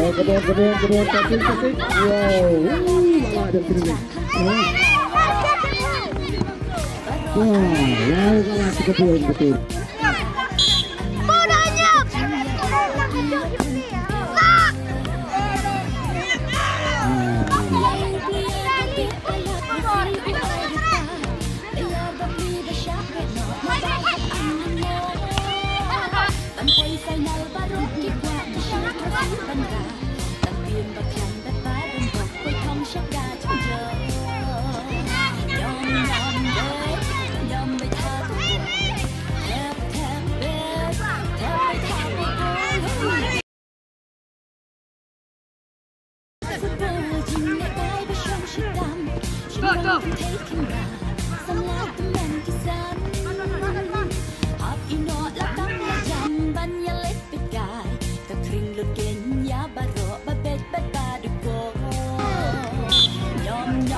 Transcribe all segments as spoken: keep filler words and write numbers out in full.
Oh, come on, come on, come on, passing, passing. Wow, ooh, la la, ada kena. Oh. Wow, wow, la la, betul, betul.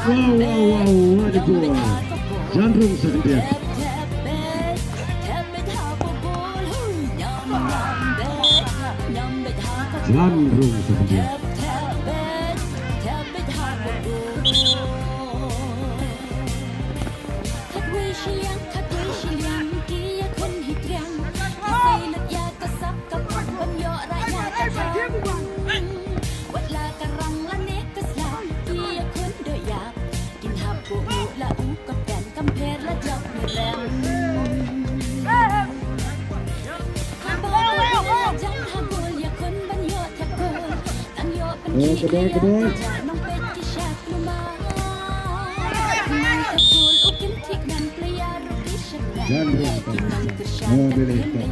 Wow, wow, wow, what a goal. Jan Rung sa khyndiat. Jan Rung sa khyndiat. Oh, kedai, kedai. Jan Rung. Oh, boleh, tak.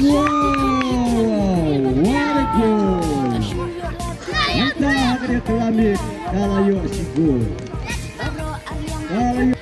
Wow, what a goal! Mynta ha ka dei ka la miet, ka la ïoh shi goal. Ka la ïoh.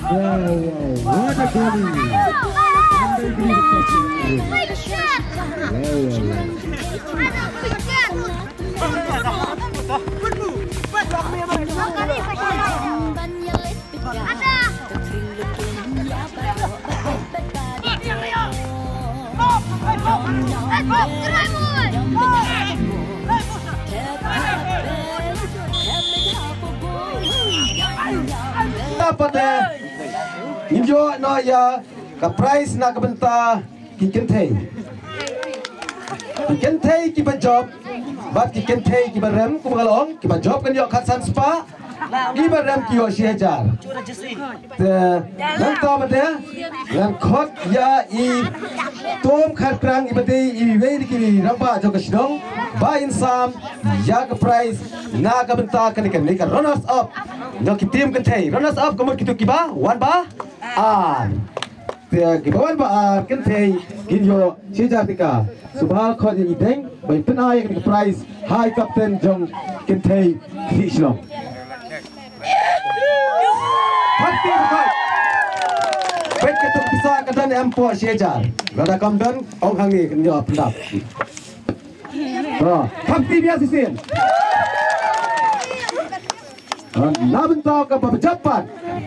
Wow, wow, what a goal! Wow, wow, wow. Pat te ngin ïoh noh ïa ka prize na ka bynta ki kynthei. Ki kynthei kiba jop bad ki kynthei kiba rem, kumba nga la ong, kiba jop kan ïoh khatsan spah, kiba rem ki ïoh shi hajar. Te nangta pat te ngan khot ïa i Tom Kharkrang, iba dei iwei na ki rangbah jong ka shnong, ba in sam ïa ka prize na ka bynta kane, kane ka runners up jong ki team kynthei. Runners up ka mut kito kiba wan ba ar. Te kiba wan ba ar kynthei kin ïoh shi hajar tyngka. Sngewbha khot ïa i Deng ban pynai ïa ka prize ha i captain jong kynthei Khlieh Shnong. Thap kti khot. Peit katu ka pisa ka don em, hapoh shi hajar. Lada kam don, ong hangne, kan ïoh pyndap. Thap kti biang shisien. Na bynta kaba jop pat,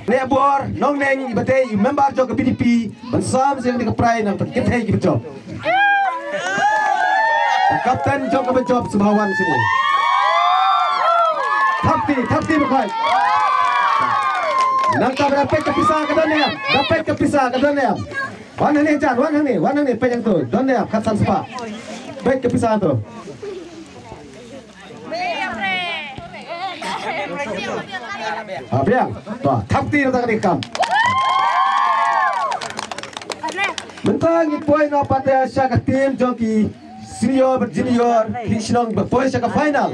ne bor nongneng iba dei i member jong ka B D P ban sam ïa kane ka prize na ka bynta ki kynthei kiba jop. Ka captain jong kaba jop, sngewbha wan shane. Thap kti, thap kti ba khot. Nangta ba da peit ka pisa ka don em, da peit ka pisa ka don em. Wan hangne Jan, wan hangne, wan hangne, peit hangto, don em, khatsan spah. Peit ka pisa hangto. Ha biang. To, thap kti na ka bynta kane ka kam. Mynta ngi poi noh pat sha ka team jong ki senior bad junior Khlieh Shnong ba poi sha ka final.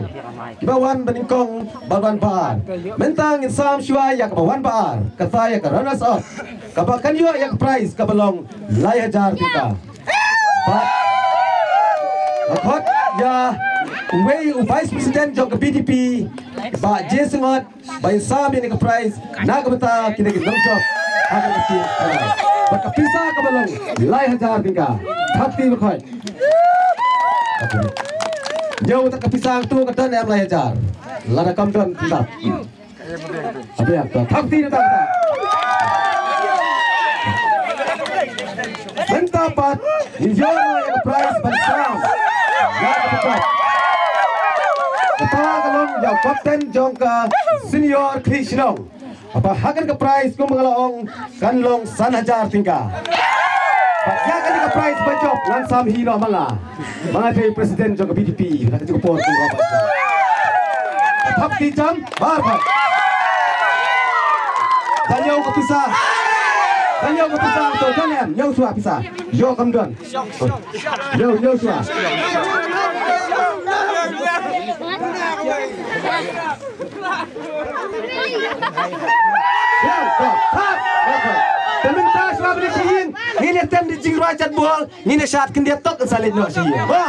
Kiba wan banyngkong bad wan ba ar. Mynta ngin sam shuwa ïa kaba wan ba ar, kata ïa ka runners up, kaba kan ïoh ïa ka prize kaba long lai hajar tyngka. Bad nga khot ïa uwei u vice president jong ka B D P, Bah J Syngot, ba in sam ïa kane ka prize na ka bynta kine ki nongjop ha kane ka team. Bad ka pisa kaba long lai hajar tyngka. Thap kti ba khot. Ñiew ta ka pisa tu ka don em lai hajar. Lada kam don, pyndap. Abi ap ta thap kti na ta. Mynta pat ngin ïoh noh ïa ka prize ban sam. Ïa ka prize. Kata ka long ïa u captain jong ka senior Khlieh Shnong. Haba ha kane ka prize kumba nga la ong kan long san hajar tyngka. Bad ïa kane ka prize ba jop ngan sam hi noh ma nga. Ma nga dei president jong ka B D P na ka jingpor kumba. Thap kti jam bar bar. Dang ïoh ka pisa. Dang ïoh ka pisa to, dang ïoh, ïoh shuwa pisa. Ïoh kam don. Ïoh, ïoh shuwa. Ïoh, to, thap. Te mynta shuwa bad ki ïing, ngin ïa tem da jingrwai jatbol. Ngin ïa shad khyndiat tok, sa leit noh sha ïing. Ba.